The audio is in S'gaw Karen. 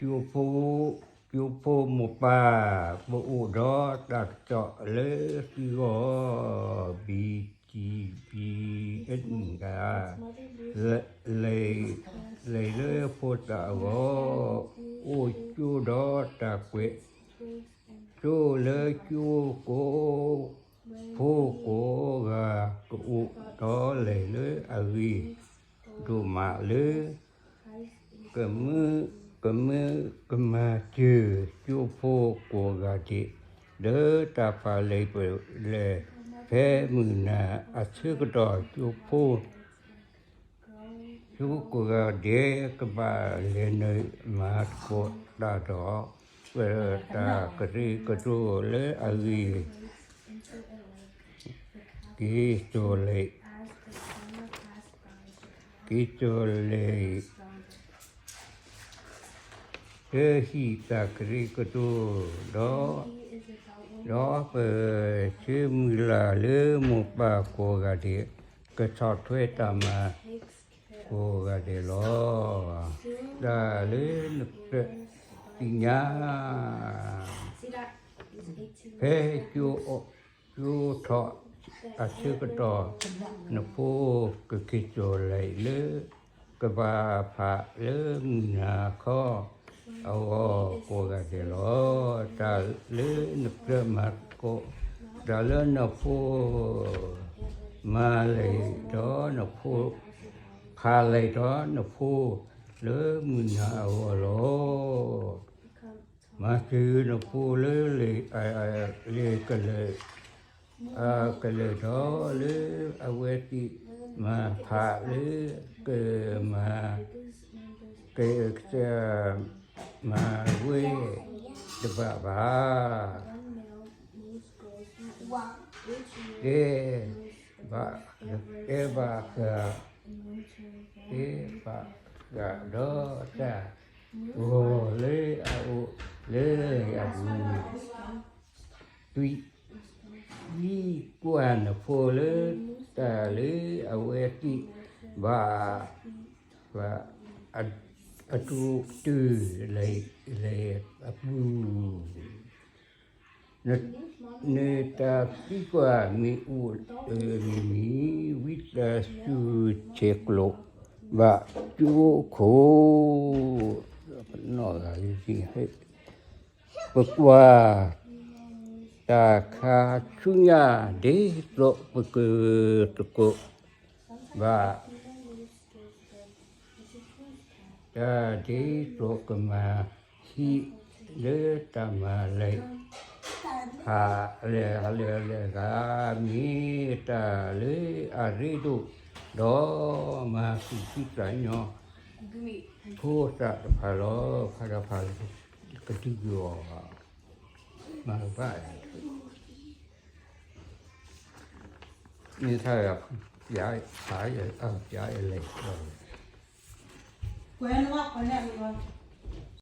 ကၠိဖိ, ကၠိဖိမိၢ်ပၢ်, ပအိၣ်ဒီးတၢ်ကစီၣ်လၢသုဂီၢ် ဘံၣ်တံၣ်ဘံၣ်အဲၣ်နံၣ်ဂၤ, လဲၤ, လဲၤလၢဖိသၣ်အဂီၢ်, အိၣ်ကၠိဒီးတၢ်ကွဲး ကၠိလၢကၠိကိး, ဖိကိးဂၤကအိၣ်ဒီးလဲၤလၢအဂ့ၤဒိၣ်မးလၢ ကမၢ, ကမၢကမၤစၢၤကၠိဖိကိးဂၤဒဲး, ဒီးတၢ်ပာ်လီၤပာ်လဲၢ် ဖဲမုၢ်နၤအဆၢကတီၢ် ကၠိဖိ ကၠိကိးဂၤဒဲး ကဘၣ်လဲၤနုာ်မၤသကိးတၢ်ဒီး ပတၢ်ကရၢကရိလၢအဂ့ၤ က့ၤစိာ်လဲၣ်, က့ၤစိာ်လဲၣ် လၢဟံၣ်တၢ်ကရၢကရိဒီး, ဒီးပဆၢမုၢ်လၢ်လၢမိၢ်ပၢ်ကိးဂၤဒဲး ကဆီၣ်ထွဲတၢ်မၤကိးဂၤဒဲးလီၤ. တၢ်လၢနကြၢးသ့ၣ်ညါ ဖဲကၠိအီၣ်ကၠိထီၣ်အဆၢကတီၢ် နဖိကက့ၤစိာ်လဲၣ်လၢ ကဘၣ်ဖးလၢမုၢ်နၤခီအဂီၢ်ကိးဂၤဒဲးလီၤ. တၢ်လၢနကြၢးမၤသကိး, တၢ်လၢနဖိ မၤလဲၣ်ဒီး နဖိ ဖးလဲၣ်ဒီးနဖိ လၢမုၢ်နၤအဂီၢ်လီၤ. မၤစၢၤနဖိလၢ လၢကလၢာ်, ကလၢာ်ဒီးလၢအဝဲသ့ၣ်မၤဖးလၢ ကမၤ, က, မၤဝဲတဘၣ်ဘၣ်. တဲဘၣ်, တဲဘၣ်ဃး, တဲဘၣ်ဃးဒီးတၢ်ဂီၤလၢအအိၣ်လၢအပူၤ, သံကွၢ်နဖိလၢ တၢ်လၢအဝဲသ့ၣ်ဘၣ် အတိတုၤလဲၤအပူၤ, နတၢ်သံကွၢ်မ့ၢ်အိၣ်အမံၤမံၤ ဝံသးစူၤဆဲးကျိးဘၣ်ကၠိခိၣ်, ပကွၢ်တၢ်ခါဆူညါ ဒ်သိးပကသကိးဘၣ် တၢ်ဒ်သိးကမၤဟံးလၢတၢ်မၤလဲၣ်, ဟးလဲၣ်ဟးလဲၣ်လဲၣ်ဂၤ မ့ၢ်တၢ်လၢအရ့ဒိၣ်, ဒီးမၤဃံးသုသးညီ ဖိသၣ်တဖၣ်လီၤ. ဖးတၢ်ဖးလၢကတုၤကီၢ် မၤဘၣ် မ့ၢ်ထါ, ပျဲလဲၣ်, ကွဲနဝဲကွဲလဲၣ်လီၤ.